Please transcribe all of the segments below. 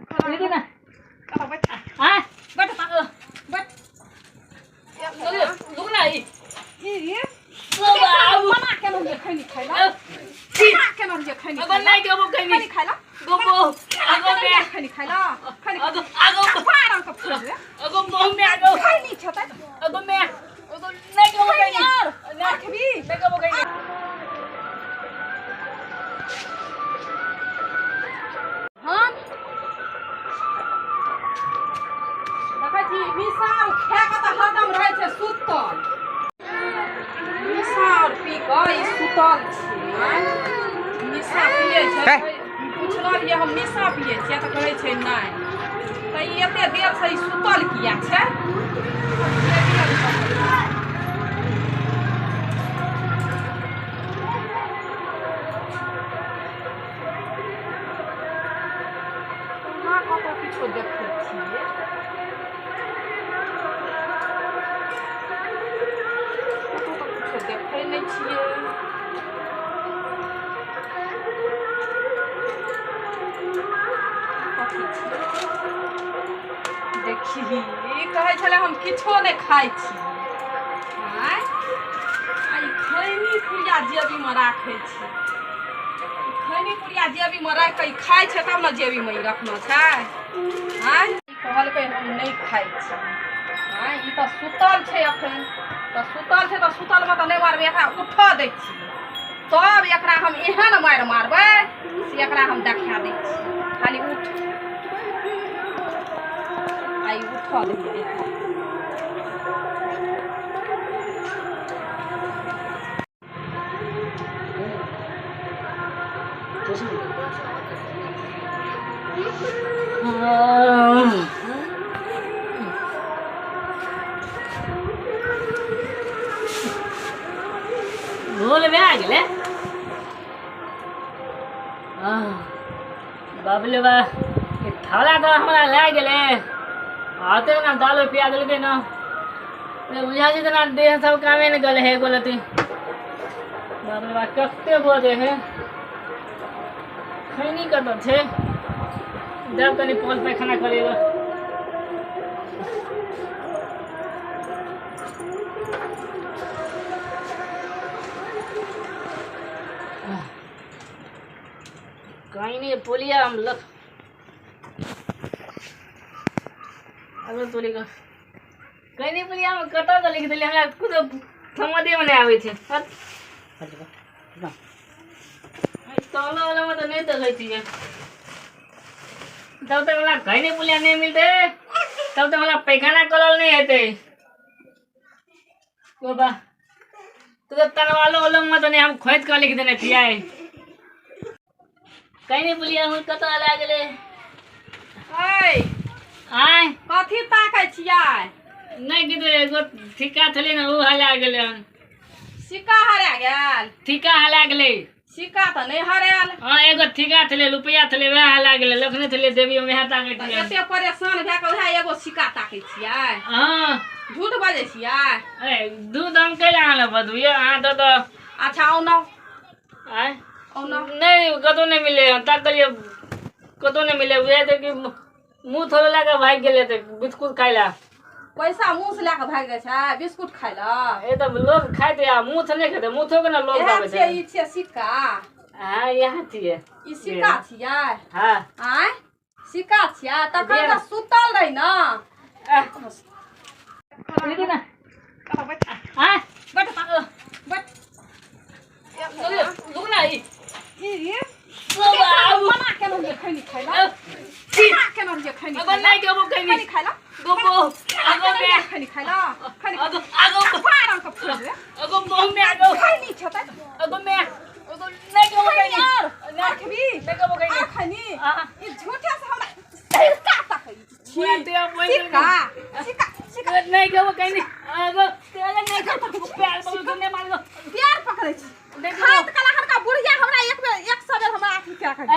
रुकू ना हां बैठ बैठ रुक ना ई ई बाबू मना केना जे खैनी खाइला मना केना जे खैनी अगो नहीं गबो खैनी खाइला गोबो अगो में खैनी खाइला खैनी अगो अगो पारन के फूल रे अगो मुंह में अगो खैनी छतै अगो में अगो नहीं गबो खैनी ना खेबी नहीं गबो खैनी हम देखै छी मिसाल खाए के तऽ हरदम रहै छै सुतल मिसाल पी कऽ ई सुतल छै मिसा पियै छै पुछलक जे हम मिसा पियै छियै तऽ कहै छै नहि तऽ ई एते देर से ई सुतल किया छै ना कतौ किछो देखै छियै कतौ तऽ किछो देखै नहि छियै कथी छियै देखी ई कहै छलै हम किछो नहि खाइ छी आँय आ ई खैनी पुड़िया जेबीमे राखै छी खैनी पुड़िया जेबीमे राखि कऽ ई खाइ छै तब ने जेबीमे ई रखना छै आँय ई कहलकै हम नहि खाइ छी आँय ई तऽ सुतल छै अखन तऽ सुतल छै तऽ सुतलमे तऽ नहि मारबै एकरा उठऽ दै छियै तब एकरा हम एहन मारि मारबै से एकरा हम देखा दै छी खाली उठ आइ उठऽ दै भूल भए गेलै बाबले बा ई थाला तऽ हमरा लए गेलै आते ने दाल पिया देलकै ना बुझा छै जेना देह सब कामे नहि गेलै हे गोलती बाप रे बाप कते बजे है खैनी कतऽ छै जब कनि पल पैखाना करेगा कहीं नहीं पुलिया हम लोग अगर तोरी का कहीं नहीं पुलिया हम कतऽ के लिख देलियै हमरा कुछ समझे में नहीं आबै छै हट तौला वाला में तऽ नहि देखै छियै जब तक हमरा कहीं नहीं पुलिया नहीं मिलतै तब तक हमरा पैखाना करल नहीं हेतै बाबा तू तो तलवालो वालो में तऽ नहि हम खोदि कऽ लिख देने छियै कहीं नहीं पुलिया हम कतऽ लए गेलै ऐ आय कथी ताकै छियै नहि किछु एगो ठीका छलै ने ओ हला गेलै हन सिक्का हरा गेल ठीका हला गेलै सिक्का तऽ नहि हरायल हँ एगो ठीका छलै रुपैआ छलै वएह हला गेलै लखने छलै देवी वएह ताकै तऽ छियै एते परेशान भए कऽ उएह एगो सिक्का ताकै छियै हँ झूठ बजै छियै ए दूध हम कैला अहाँ लग बजू यौ अहाँ तऽ तऽ अच्छा आउ न आँय आउ न नहि कतहु नहि मिलै हन ताकलियै कतहु नहि मिलै बुझाइ छै कि मुँह थोड़े लए कऽ भागि गेलै तऽ बिस्कुट खाइ लए पैसा मुँह से लए कऽ भागि जाइ छै बिस्कुट खाइ लए ए तऽ लोग खाइते आ मुँह से नहि खेतै मुँह थोड़े ने लोग इएह आबै छियै छै ई छियै सिक्का हँ इएह छियै ई सिक्का छियै हँ आँय सिक्का छियै तखन तऽ सुतल रही ने रुकू ना आँय बैठ बैठ रुक ना ई ई बाबू मना केना जे खैनी खाइला मना केना जे खैनी अगो नहीं गबो खैनी खैनी खाइला गोबो अगो में खैनी खाइला खैनी अगो अगो पारन के फूल रे अगो मुंह में अगो खैनी छतै अगो में अगो नहीं गबो खैनी ना खेबी नहीं गबो खैनी आ खैनी आ ई झूठे से हमरा सिक्का तकै छी सिक्का सिक्का सिक्का नहीं गबो खैनी अगो अगो नहीं गबो प्यार पकड़ के नहीं मार प्यार पकड़ै छी खाइत कला हरका बुढ़िया हमरा एक बेर एक सौ बेर हमरा अथी कए कऽ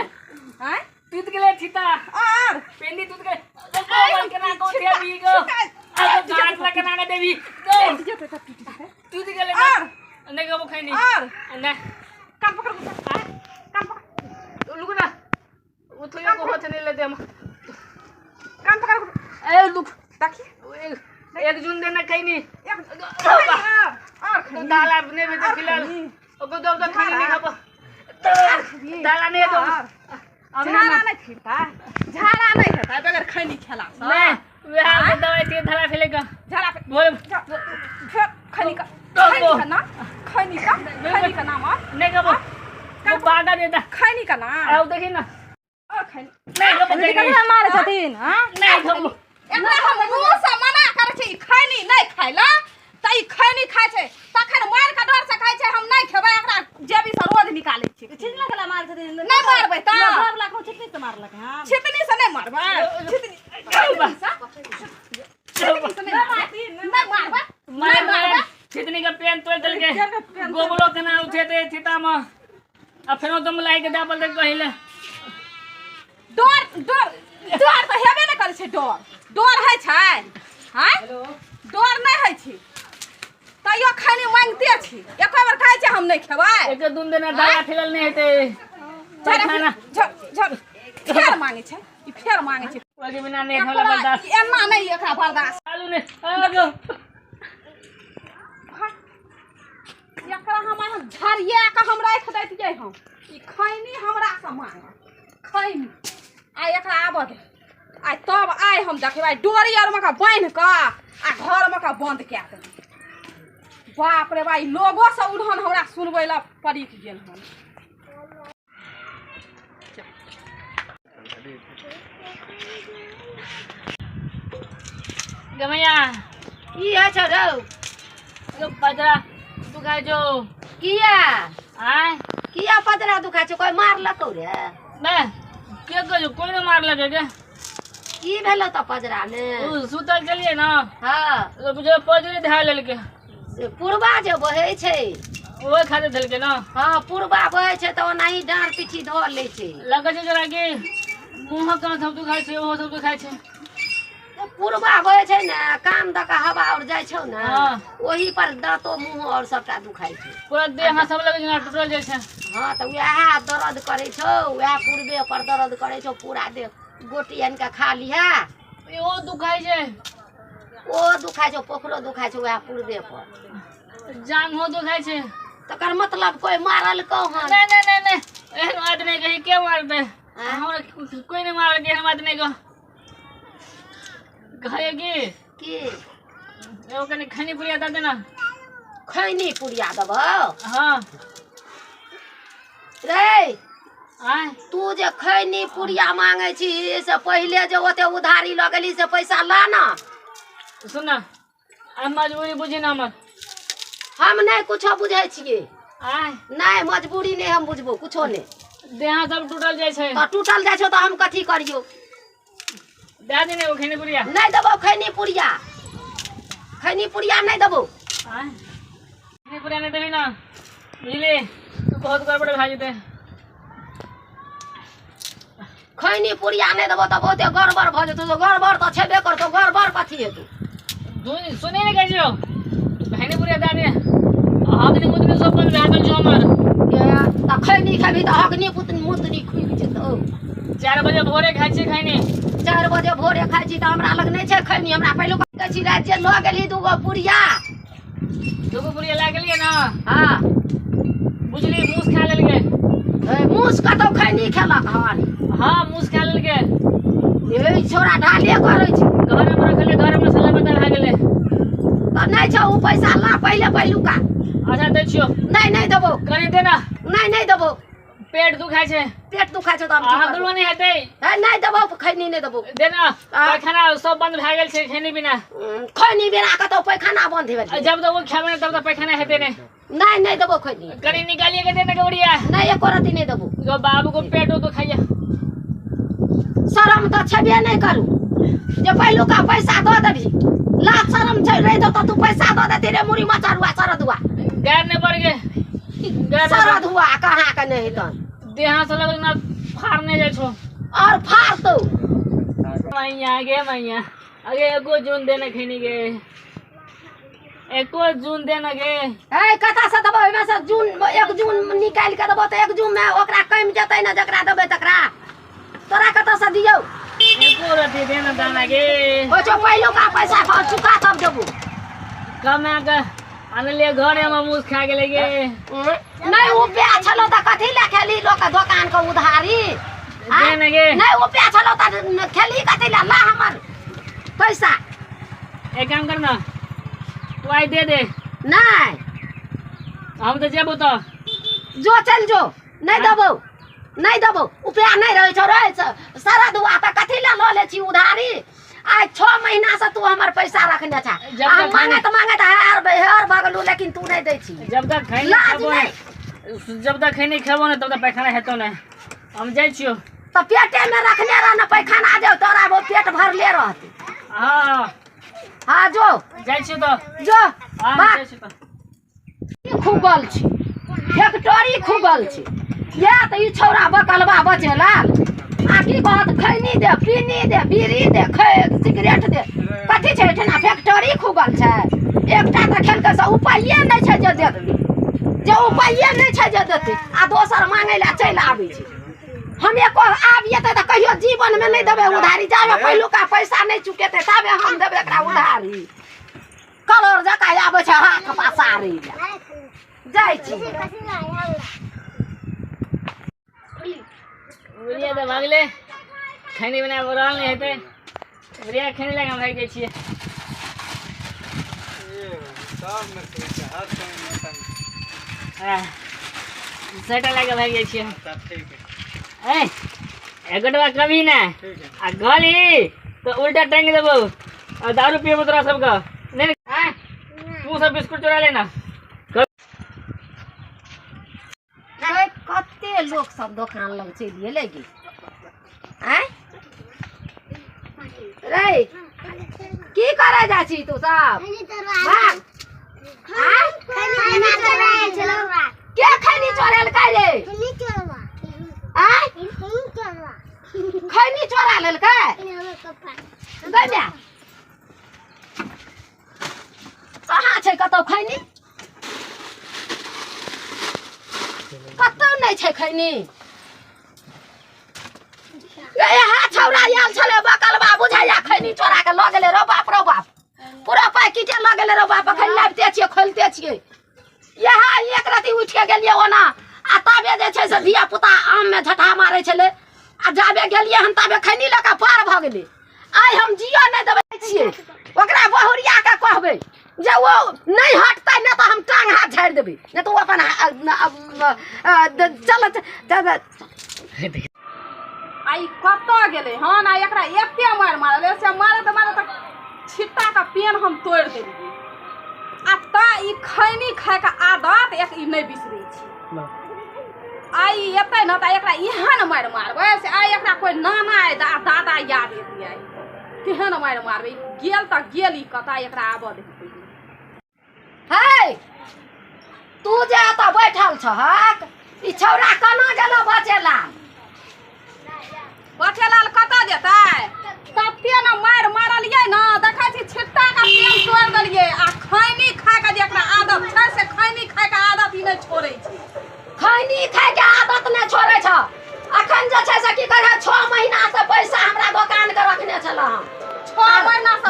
आँय टूट गेलै ठीता आर पेंडी टूट गेलै अगो केना को देबी गो अगो गाछ ला केना के देबी टूट जेतै तऽ टूटि जेतै टूट गेलै आर नहीं गबो खैनी आर नहीं कान पकड़ कान पकड़ रुक ना उठो को होत नहीं लेते हम ए दुख देखी एक जून देना खैनी एक और तो दाल आप नहीं भेजे फिलहाल ओको दो तो खानी नहीं खाबो दाल नहीं दो अब ना झाड़ा नहीं फिरता झाड़ा नहीं हेतै बगैर खैनी खेला से नहीं वह के दवाई थी धरा फैले का झाड़ा बोल फेर खैनी का खैनी का ना खैनी का खैनी का नाम और नहीं खाबो वो बाधा देता खैनी का नाम आओ देखी ना और खैनी नहीं खाबो खैनी मारे छथिन हाँ नहीं खाबो एकरा हम मुँह से मना करै छी ई खैनी नहि खाइ ला तऽ ई खैनी खाइ छै तखन मारि के डर से खाइ छै हम नहि खेबै एकरा जेबी से रोज निकालै छी छितनी कला मारे छथिन नहि मारबै तऽ सब लाख छितनी से मारलक हन छितनी से नहि मारबै छितनी छितनी से नहि मारबै मारे नहि मारबै छितनी का पेन तोड़ देल के गोबरो केना उठे ते थिता में आ फेरो दम लाइ के दाबल दे कहिले डर डर डर तऽ हेबे नहि करै छै डर डर होइ छै आँय डर नहि होइ छै तैयो खैनी मांगते छी एको बेर कहै छै हम नहि खेबै एक दून देना दाया फिलल नहीं हेते झड़ झड़ झड़ फेर मांगे छै ई फेर मांगे छै ओके बिना नहीं होला बर्दाश्त एना नहि एकरा बर्दाश्त चालू ने आगो एकरा हम अहाँ झरिया कऽ हम राखि दैतियै हम ई खैनी हमरासँ मांगत खैनी आ एकरा आबऽ दे आ तब आइ हम देखबै आइ डोरी आरमे कऽ बान्हि कऽ आ घरमे कऽ बन्द कए देबै बाप रे बा ई लोगो से उड़हन हमरा सुनबै लए पड़ि गेल हन। गमैया की होइ छौ रौ? यो पजरा दुखाइ छौ। किया? आय किया पजरा दुखाइ छौ? कोइ मारलकौ रे? नै के कहै छौ, कोइ नहि मारलकै गे। की भेलौ तऽ पजरा मे? उ सुतल छलियै ने। हँ। तो बुझो पजरे धए लेलकै। से पुरबा जे बहै छै ओहि खातिर धेलकै ने। हँ, पुरबा बहै छै तऽ ओनाही डाँड़ पिट्ठी धऽ लै छै। लगै छै जरा कि मुँहक कान सब दुखाइ छै, ओहो सब दुखाइ छै। पुरबा बहै छै ने, कान दऽ कऽ हवा आओर जाइ छौ ने। हँ। ओही पर दाँतो मुँह आओर सबटा दुखाइ छै। पूरा देह हाथ सब लगै छै टूटल जाइ छै। हँ, तऽ उएह दर्द करै छौ, उएह पुरबे पर दर्द करै छौ पूरा देह। गोटी आनि कऽ खा लिहे। इहो दुखाइ छै। ओ दुखाइ छौ, पोखरो दुखाइ छौ उएह पुरबे पर। जांघो दुखाइ छै। तकर मतलब कोइ मारलकौ हन? नहि नहि नहि नहि, एहन बात नहि कही, के मारतै हमरा? कोइ नहि मारलकै, एहन बात नहि कह। कहै की की एगो कनि खैनी पुड़िया दऽ दे ना। खैनी पुड़िया देबौ? हँ। रे आँय तू जे खैनी पुड़िया मांगै छी से पहिले जे ओते उधारी लऽ गेली से पैसा ला ना। सुन ना, आ मजबूरी बुझी ना हमर। हम नहि कुछो बुझै छियै। आँय नहि, मजबूरी नहि हम बुझबो कुछो नहि। देह सब टूटल जाइ छै। तऽ टूटल जाइ छौ तऽ हम कथी करियौ? दए दे ने एगो खैनी पुड़िया। नहि देबौ खैनी पुड़िया, खैनी पुड़िया नहि देबौ। आँय खैनी पुड़िया नहि देबही ना बुझली तऽ बहुत गड़बड़ भए जेतै। खैनी पुड़िया नहि देबौ तऽ बहुते गड़बड़ भऽ जेतौ। तऽ गड़बड़ तऽ छेबे करतौ, गड़बड़ कथी हेतौ? सुनै नहि कहै छियौ, खैनी पुड़िया दए दे। हगनी मुतनी सब बंद भए गेल छौ हमर। तऽ खैनी खेबही तऽ हगनी मुतनी खुलि जेतौ। 4 बजे भोरे खाइ छियै खैनी। 4 बजे भोरे खाइ छी तऽ हमरा लग नहि छै खैनी। हमरा पहिलुक कहै छी राति जे लऽ गेली दूगो पुड़िया। दूगो पुड़िया लए गेलियै ने। हँ। बुझली मूस खा लेलकै। मूस कतौ खैनी खेलक हन? हँ, मूस खा लेलकै। ए छोरा ढाले करै छै। घरमे रखलियै, घरमे सला बता भए गेलै। तऽ नहि छौ ओ पैसा, ला पहिले पहिलुका। अच्छा दै छियौ। नहि नहि देबौ। कनि दे ना। नहि नहि देबौ। पेट दुखाइ छै। पेट दुखाइ छौ तऽ हम की करबौ? हगलो नहि हेतै। हे नहि देबौ खैनी, नहि देबौ। दे ना, पैखाना सब बंद भए गेल छै खैनी बिना। खैनी बिना कतौ पैखाना बंद हेबै? जब तक ओ खेबै नहि तब तक पैखाना हेतै नहि। नहि नहि देबौ खैनी। कनि निकालिए के दे ना गौड़िया। नहि, एको रत्ती नहि देबौ। गो बाबू को पेटो दुखाइया। शरम तऽ छेबे नहि करू जे पहिलुका पैसा दऽ देबही। लाज शरम छै रहितौ तऽ तू पैसा दऽ देती रे मुड़ी मचरुआ सरदुआ। गार नहि पड़ गे। सरद हुआ कहाँ के नहि हेतन। देह से लगल ना फाड़ने जाइ छौ। और फाड़तौ। मैया गे मैया, अगे एको जून देने खैनी गे, एको जून देने गे। ए कतऽ से देबौ? ओहिमे से जून एक जून निकालि के देबौ तऽ एक जून मे ओकरा कमि जेतै ने, जकरा देबै तकरा। तोरा कतऽ से दियौ? एको रत्ती। अथी दे ना दाना गे। कहै छौ पहिलुका पैसा कह चुका तब देबो। कमा के अनलिए घरे में मूस खा गेलै गे। नहीं रुपया छलो त कथी ले खेली लोक दोकान के उधारी? दे ना गे। नहीं रुपया छलो त खेली कथी ले? ला हमर पैसा। एक काम कर ना, तू आई दे दे। नहीं हम तो जेबो तो जो चल जो। नहीं देबो, नहीं देबो। रुपया नहीं रहे छौ रे सारा दुआ त कथी ले ल ले छी उधारी? आज 6 महीना से तू हमर पैसा रखने छा। मांगत मांगत हार बेहर भगलू, लेकिन तू नहीं दै छी। जब तक खैनी खेबो नहीं, जब तक खैनी खेबो नहीं तब तक पैखाना हेतो नहीं। हम जाइ छियो। त पेटे में रखने रह न पैखाना दे तोरा वो पेट भरले रहत। हां हां जो जाइ छियो तो जो। हां जाइ छियो तो। खुगल छी फैक्ट्री खुगल छी या त ई छौरा बकलबा बचेलाल आ की कहत खैनी दे पीनी दे बीड़ी दे सिगरेट दे। कथी छै एहिठिना फैक्ट्री खुगल छै। एकटा तऽ खेलकै से उपाये नहि छै जे देतै, जे उपाये नहि छै जे देतै आ दोसर मांगै लए चलि आबै छै। हम एको आब एतै तऽ कहियो जीवनमे नहि देबै उधारी। जाबे पहिलुका पैसा नहि चुकेतै ताबे हम देबै एकरा उधारी। कलर जकाँ आबै छै हाथ पसारै लए। जाइ छी। बुढ़िया तऽ भगलै, खैनी बना रहल नहि हेतै। बुढ़िया खैनी लए कऽ भागि जाइ छियै। स्वेटर लए कऽ भागि जाइ छियै। ए एगोटबा कभी नहि आ गली तऽ उल्टा टाँगि देबौ आ दारू पियबौ तोरा सबके। नहि तू सब बिस्कुट चोरा लेना। कते लोक सब दोकान लग चलि गेलै गे। आँय रे की करे जाइ छी तू सब? के खैनी चोरेलकै रे? आँय खैनी चोरा लेलकै? गै माय कहाँ छै कतौ खैनी? कतौ नहि छै खैनी। इएह छौड़ा आयल छलै बकलबा बुझाइया खैनी चोरा के लऽ गेलै। रौ बाप रौ बाप, पूरा पैकेटे लऽ गेलै रौ बाप। अखन लाबिते छियै खोलिते छियै। इएह एक राति उठि के गेलियै ओना आ ताबे जे छै से धिया पुता आम मे झटहा मारै छलै आ जाबे गेलियै हम ताबे खैनी लऽ कऽ पार भऽ गेलै। आइ हम जियो नहि देबै छियै। ओकरा बहुरिया के कहबै जे ओ नहि हटतै नहि तऽ हम टांग हाथ झाड़ि देबै, नहि तऽ ओ अपन चल चल। आ ई कतऽ गेलै हन? आ एकरा एते मारि मारल से मारैत मारैत छिट्टा के पेन हम तोड़ि देलियै। आ ता ई खैनी खायके आदत एक ई नहि बिसरै छै। आइ एतै ने तऽ एकरा एहन मारि मारबै से आइ एकरा कोइ नाना आ दादा याद एतै। आइ केहन मारि मारबै। गेल तऽ गेल ई कतऽ, एकरा आबऽ देतै। हे तू जे एतऽ बैठल छहक ई छौड़ा केना गेलो बचेलाल? बचेलाल कतऽ जेतै? तते ने मारि मारलियै ने, देखै छी छिट्टा के पेन तोड़ि देलियै। आ खैनी खायके जे एकरा आदत छै से खैनी खायके आदत ई नहि छोड़ै छै। खैनी खायके आदत नहि छोड़ै छ। अखन जे छै से की कहै 6 महीना से पैसा हमरा दोकान के रखने छल हम। 6 महीना से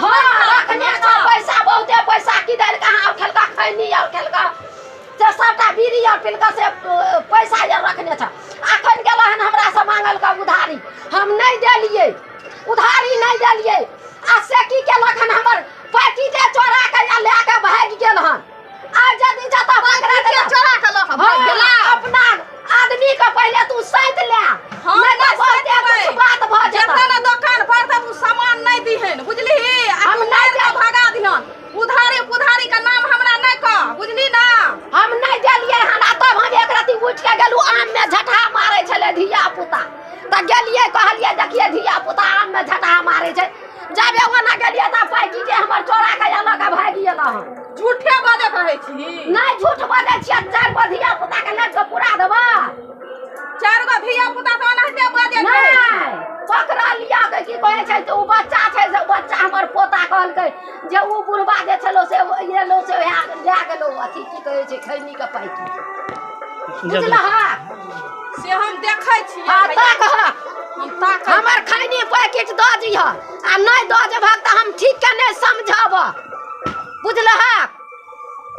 रखने छ पैसा, बहुते पैसा की देलका और खेलका खैनी और खेलका से सबटा बीड़ी और पिलका से पैसा यार रखने छ। अखन गेल हन हमरा से मांगल का उधारी, हम नहीं देलियै, उधारी नहीं देलियै। आ से की केलक हन हमर पैकेटे चोरा के या लए के भागि गेल हन। आ यदि जतऽ पकड़ा चोरा के लऽ के भागि गेला। अपना आदमी के पहिले तू सैत ले, नहीं तऽ बहुते कुछ बात भऽ जेतौ। जतऽ ने दोकान पर तऽ तू सामान नहीं दिहन बुझलिही। हम नहीं भगा दिहन। उधारी पुधारी के नाम हमरा नहीं कह बुझली ना। हम नहीं देलियै हन। आ तब हम एक राति उठि के गेलहुँ आम में झटहा मारै छलै धिया पुता, तऽ गेलियै कहलियै देखियै धिया पुता आम में झटहा मारै छै। जाबे ओना गेलियै तऽ पैकेटे हमर चोरा के लऽ के भागि गेल हन। झूठे बजैत रहै छी? नहि झूठ बजै छियै। 4 गो धिया पुता के लाबि कऽ पुरा देबै। 4 गो धिया पुता तऽ ओनाहिते बजैत रहै नहि पकड़ा लिया के की कहै छै तऽ ओ बच्चा छै से बच्चा हमर पोता कहलकै जे ओ बुढ़बा जे छलो से एलो से वएह लए गेलो अथी की कहै छै खैनी के पैकेट बुझलहक? से हम देखै छियै। हाँ ताकहक। हम ताकै हमर खैनी पैकेट दऽ दिह आ नहि दऽ देबहक तऽ हम ठीक केने